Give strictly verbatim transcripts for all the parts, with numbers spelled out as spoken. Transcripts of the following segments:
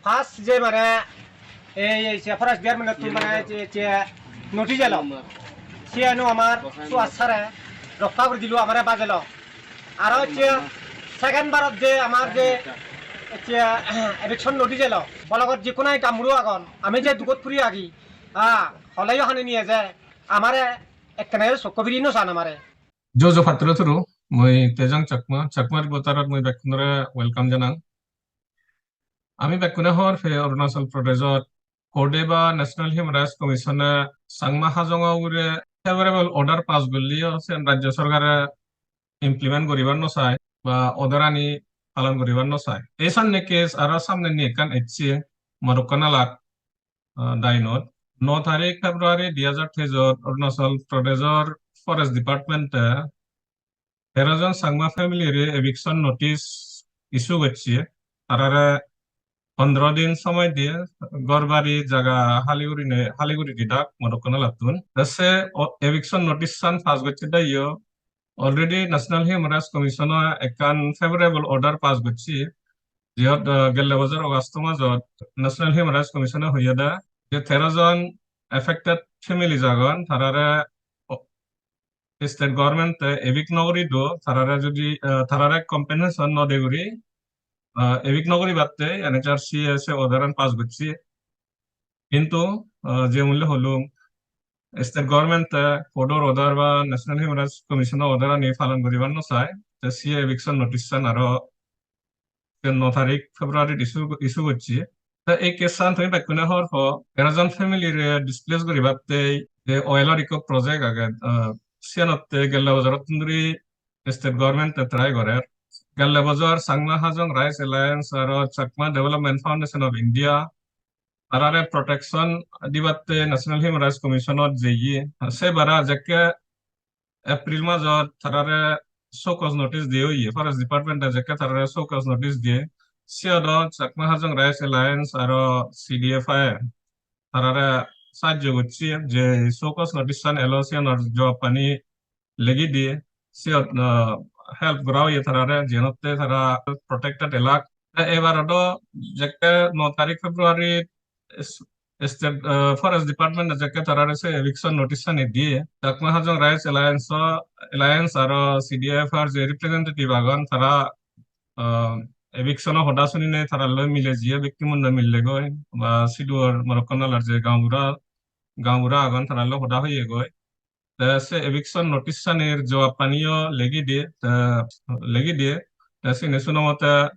First je mane ei, ei je forest department-ottun mane je, je notice elo, siyeno amar Suhas sare rokka guri dilo, amare bajelo. Aro je second barot je amar je, je eviction notice elo, block-ot je hono gaonburo agon, ami je dugot puri agi, ha, holeyo hani niye je amare ekkena sokko biri no san amare. Jojo patturu turu, mui Tejang Chakma, Chakma Reporter-ot mui bekkunore welcome janang. Ami bekkune hobor pei Arunachal Pradeshot court-e ba National Human Rights Commission-e Changma Hajong-o ugure favorable order pass golleyo sen rajyo sorkare implement guribar no sai ba order ani palon guribar no sai. Ei sanne case aro samnendi ekkan ecche Modokkanala, ah, dainot. No tarik February dui hajar teijot Arunachal Pradeshor Forest Department-e tero jon Changma family-re eviction notice issue gocche. Tarare pondro din somoy diye, ghor bari jaga hali gurine, hali guri didak Modokkanalattun. Te se o-, eviction notice-an pass gocche de iyo, already National Human Rights Commission-o ekkan favorable order pass gocche, jiyot, ah, gelle bojor August majot National Human Rights Commission-e hoyede je tero jon affected families agon, tarare o-, state government-e evict no guri do, tarare jodi, ah, tarare compensation no de guri, ah, evict no guribatte N H R C-e se order-an pass gocche. Hintu, ah, je mui holung, state government-e court-or order ba National Human Rights Commission-o order-ani palon guribar no sai, te siye eviction notice-an aro no tarik February issue, issue gocche. Te ei case-an tumi bekkune hobor po, tero jon family-re displace guribatte je oil-or ekko project age, ah, siyanotte gelle bojorottun dhuri state government-e try gorer. Gelle bojor Changma Hajong Rights Alliance aro Chakma Development Foundation of India tarare protection dibatte National Human Rights Commission-ot jeye. Se bara jekke April majot tarare show cause notice diye oye, Forest Department-e jekke tarare show cause notice diye, siyot do Chakma Hajong Rights Alliance aro C D F I tarare sahajjo gocche je show cause notice-an elo siyanor jobab ani legi diye, siyot, ah, help gora oye tarare, jiyenotte tara protected elak. Te ebaro do jekke no tarik February s-, state, ah, Forest Department-e jekke tarare se eviction notice-ani diye, Chakma Hajong Rights Alliance-o, Alliance aro C D F I-r je representative agon, tara, ah, eviction-o hoda sunine taralloi mile jiye, victim-un loi millegoi, ba siduor Modokkanala-r je gaonbura, gaonbura agon, taralloi hoda hoyegoi. Te se eviction notice-anir jobab paniyo legi diye, te legi diye. Te sini suno mote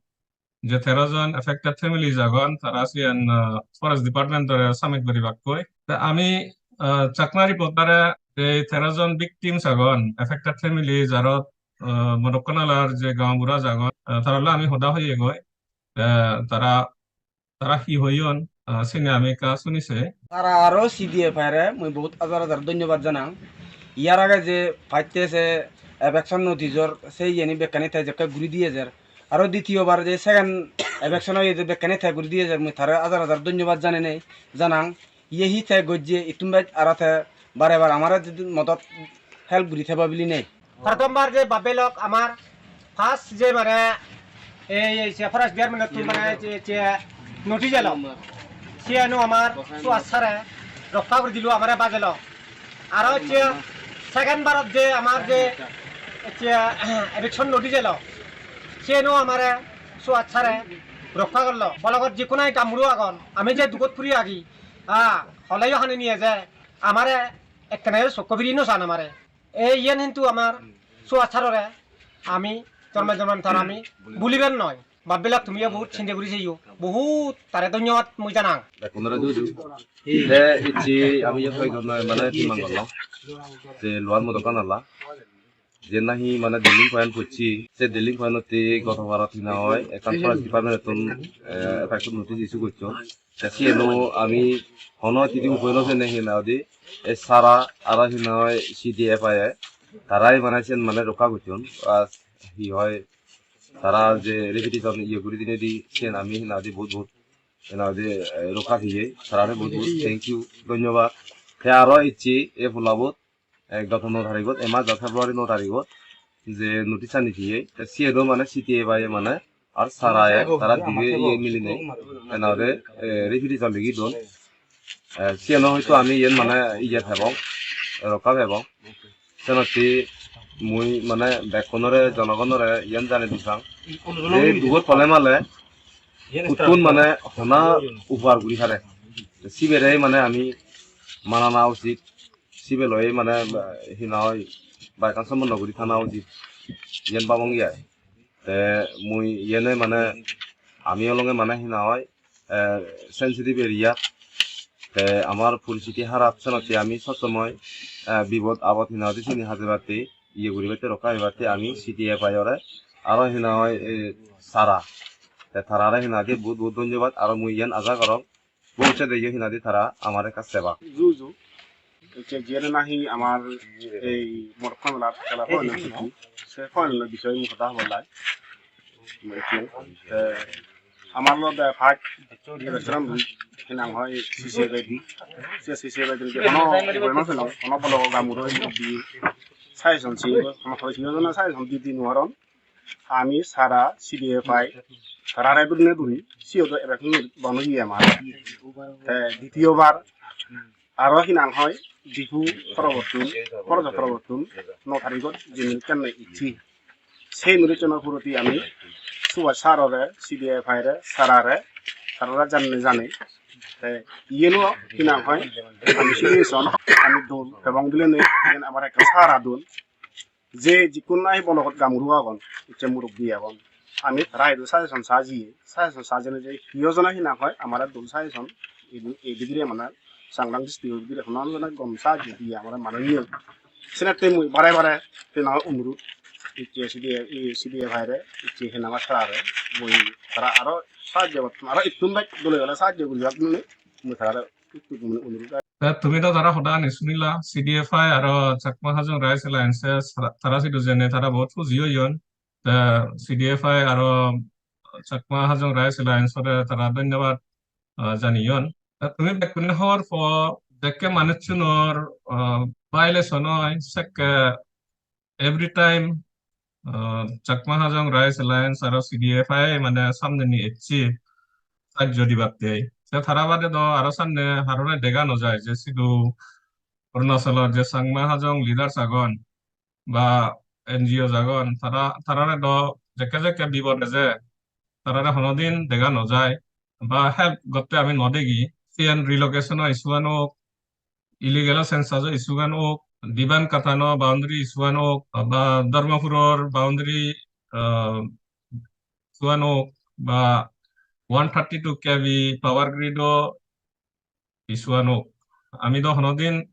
je tero jon affected families agon, tara siyan, ah, Forest Department-ore submit guribakkoi. Te ami, ah, Chakma Reporter-e je tero jon victims agon, affected families aro, ah, Modokkanala-r je gaonbura agon, ah, taralloi ami hoda hoyegoi. Te tara tara hi hoyon, ah, sini ami ekka suni sei. Tara aro C D F I-re mui bohut hajar hajar dhonnobad janang. Iyar age je patte se eviction notice-or se iyeni bekkani te jekke guri diye jer. Aro ditiyo bar je second eviction oye je bekkani te guri diye jer, mui tare hajar hajar dhonnobad janenei janang. Iye hi te gojje, ittun bej aro te bare bare amare jodi modot help guri thebo bilinei. Prothombar je bab-bei lok amar first je mane ei, ei je Forest Department-ottun mane je, je notice elo, siyeno amar Suhas sare rokka guri dilo, amare bajelo. Aro je second barot je amar je, je eviction notice elo, siyeno amare Suhas sare rokka gollo. Block-ot je hono gaonburo agon, ami je dugot puri agi, ah, holeyo hani niye je amare ekkena sokko biri no san amare. Ei iyen hintu amar Suhas sarore ami jorme jormantor ami bhulibar noi. Bab-bei lok tumiyo bohut sinde guri seyo. Bohut tare dhonnobad mui janang. Bekkunore juju. Te icche ami iyot hoyekjon mane timan gollong. Je Lower Modokkanala. Je nahi mane dealing point pocche, se dealing point-otte goto barot hi nang hoi ekkan Forest Department-ottun, eh, effective notice issue gocchon. Te siyeno ami hono hittedi upai no senne hi nang hoide, ei sara aro hi nang hoi C D F I-e, tarai mane siyen mane rokka gocchon. Ar hi hoi, tara je repetition iye guri dinedi, siyen ami hi nang hoide bohut bohut hi nang hoide, eh, rokka peye, tarare bohut bohut thank you, dhonnobad. Te aro icche ei polabot, eh, goto no tarigot, ei majo February no tarigot je notice ani peye, te siyen do mane C D F I-e mane ar Sara ek, tara dibe iye milinei, ena ore, eh, referendum ligi don. Eh, siyeno hoito ami iyen mane iye pebong, rokka pebong. Senotte mui mane bekkunore, jonogonore iyen janei di sang. Je dugot pole male, huttun mane hona upokar guri pare. Sibere mane ami manana usit, sibe loi mane, eh, hi nang hoi, baikan sombondo guri thana usit. Iyen babong iye. Te mui iyene mane ami olonge mane hi nang hoi, eh, sensitive area. Te amar poristhiti harap, senotte ami sob somoi, eh, bipod apod hi nang hoide sini hajebatte, iye guribatte, rokka pebatte ami C D F I ore aro hi nang hoi, eh, Sara. Te tarare hi nang hoide bohut bohut dhonnobad, aro mui iyen aja gorong bhobissode iyo hi nang hoide tara amare ekka sebak. Ju ju. Ecche jiyene nahi amar ei Morokkan Melat kela hoyonne chutti, se hoyonne bishoye mui hoda hobar lai. Te amar olode first election hi nang hoi C C F I di. Se C C F I di hono ibe no pelong, hono bolo gamuro di suggestion si, hono hoi suggestion suggestion di di no paron. Ami Sara C D F I, tarare durine duri, siyot do election bon oye amar. Te ditiyo bar, aro hi nang hoi, Diphu torobottun, Porojo torobottun, no tarigot je minute-an icche. Sei minute-ano puroti ami Subhash sir-ore, C D F I-re, Sara-re, tarare janei janei. Te iyeno hi nang hoi, ami suggestion, ami dol, ebong bilenei, iyen amar ekkan sahara don. Je jikkun nahi block-ot gamuro agon, ecche murubbi agon, ami tara idu suggestion sa jiye, suggestion sa jeinei je hiyo jone hi nang hoi, amare dol suggestion, idu, ei bidire mane Changlang district-o bidire hono jone gom sahajjo diye amare mane niyom. Senotte mui bare bare hi nang hoi onurot, ecche C D F, i, C D F I-re, ecche hi nang hoi tarare, mui tara aro sahajjo gotton, aro ittun bej dole dale sahajjo guribattun mui tarare ittun mui onurot. Te tumi do tara hodani sunila, C D F I aro Chakma Hajong Rights Alliance tara, tara sidu jeinei tara bahut huji oyon. Te C D F I aro Chakma Hajong Rights Alliance-ore tara dhonnobad, ah, janeyon. Te tumi bekkune hobor po, jekke manuchunor, ah, violation oi, sekke every time, ah, Chakma Hajong Rights Alliance aro C D F I mane samnedi ecche sahajjo dibatte. Te tara bade do aro samne harore dega no jai je sidu Arunachalor je Changma Hajong leaders agon ba N G Os agon, tara, tarare do jekke jekke bipod eje, tarare honodin dega no jai ba help gotte ami no degi. Siyen relocation-o issue-an ok, illegal census-o issue-an ok, Diban Katan-o boundary issue-an ok, ba Dharmapuror boundary, ah, issue-an ok, ba one thirty-two K V power grid-o issue-an ok. Ami do honodin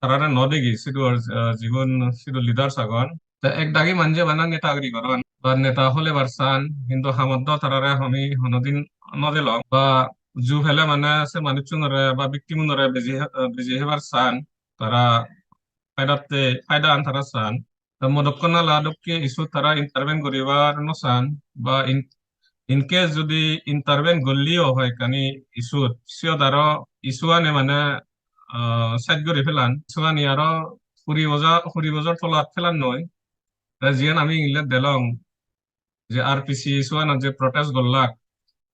tarare no degi, sidu, ah, jigun sidu leaders agon. Te ek dagi manje bana netagiri goron, ba neta holebar san, hintu hamot do tarare ami honodin no delong, ba ju pele mane se manuchunore ba victim-unore beji, ah, beji hebar san, tara faidatte, faida an tara san. Te Modokkonala dokke issue tara intervene guribar no san, ba in, in case jodi intervene golleyo hoi ekkani issue-t, siyot aro issue-ani mane, ah, side guri pelan. Issue-ani aro kuri bojor, kuri bojor tolat pelan noi. Te jiyan ami ingle delong, je R P C issue-anot je protest gollak,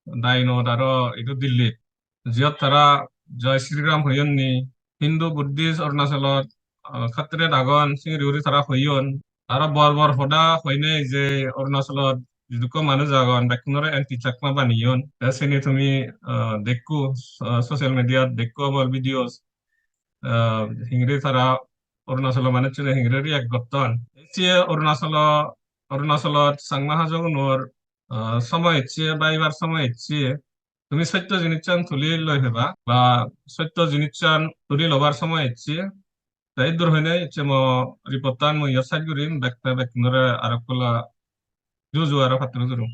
Dainot aro idu Dillit, jiyot tara Jai Shri Ram hoyonni, Hindu, Buddhist Arunachalot, ah, khatred agon, singiri guri tara hoyon. Aro bor bor hoda hoinei je Arunachalot jidukko manuj agon, bekkunore anti Chakma baneyon. Te sini tumi, ah, dekko, ah, social media-t dekko obo videos. Ah, hingiri tara Arunachalo manuchune hingiri react gotton. Ecche Arunachalo, Arunachalot Changma Hajongunor, ah, somoy ecche, baibar somoy ecche. Tumi sotto jinissan tuli loi peba, ba sotto jinissan tuli lobar somoy ecche. Te iddur hoinei ecche mo report-tan mui iyot sej gurim, bek-, bekkunore arokkola ju ju aro patturu turu.